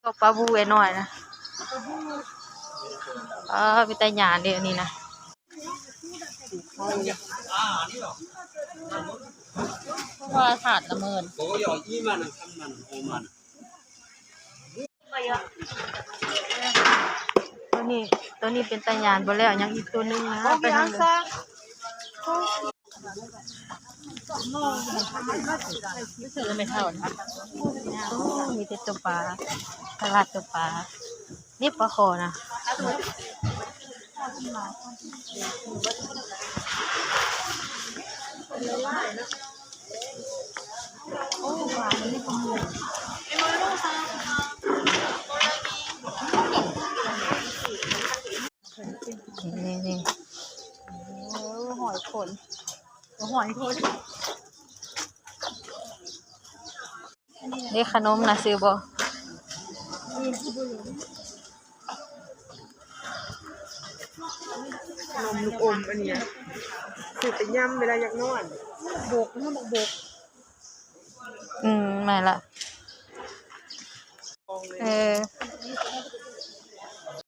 ກໍປາບູໄອ້ນ້ອຍນະ. ເອີ ເປັນຕາຢ້ານເດ້ອັນນີ້ນະ. ໂທລະທັດລະເມີນ. ໂຕນີ້ ໂຕນີ້ເປັນຕາຢ້ານບໍ່ແລ້ວ ຍັງອີກໂຕໜຶ່ງນະ ໄປທາງ ໂອ້ ມີແຕ່ໂຕປາ ຕະຫຼາດໂຕປາ. ນີ້ປາຄໍ່ນະ. ນີ້ໆໆ ໂອ້ ຫອຍໂຂນ ຫອຍໂຂນ. ເດ້ ຂະໜົມນະ ຊື້ບໍ່? ຂະໜົມລູກອົມອັນນີ້ ຊື້ໄປຍຳເວລາຢາກນອນ. ບົກ ບັກບົກ. ອືມ ແມ່ນລະ. ເອີ